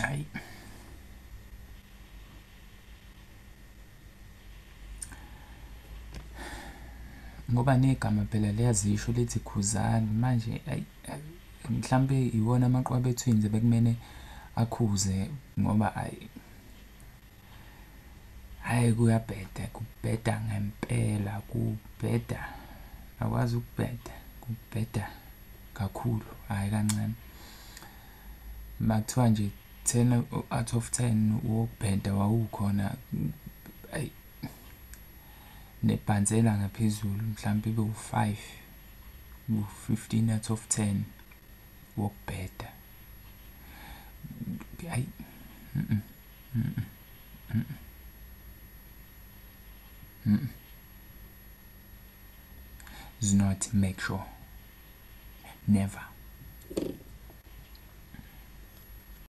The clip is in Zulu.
Hayi, ngoba negama phela liyazisho lithi khuzani manje. Ayi, mhlampe iwona amaqwabe twins bekumele akhuze, ngoba ayi, hhayi, kuyabheda, kubheda ngempela, kubheda, akwazi ukubheda, kubheda kakhulu, hhayi kancane. Makuthiwa nje 10 out of 10 wokubheda wawukhona, ayi, nebhansela ngaphezulu mhlampe ibe u-5, u-15 out of 10 wokubheda. Hayi, Is not make sure, never.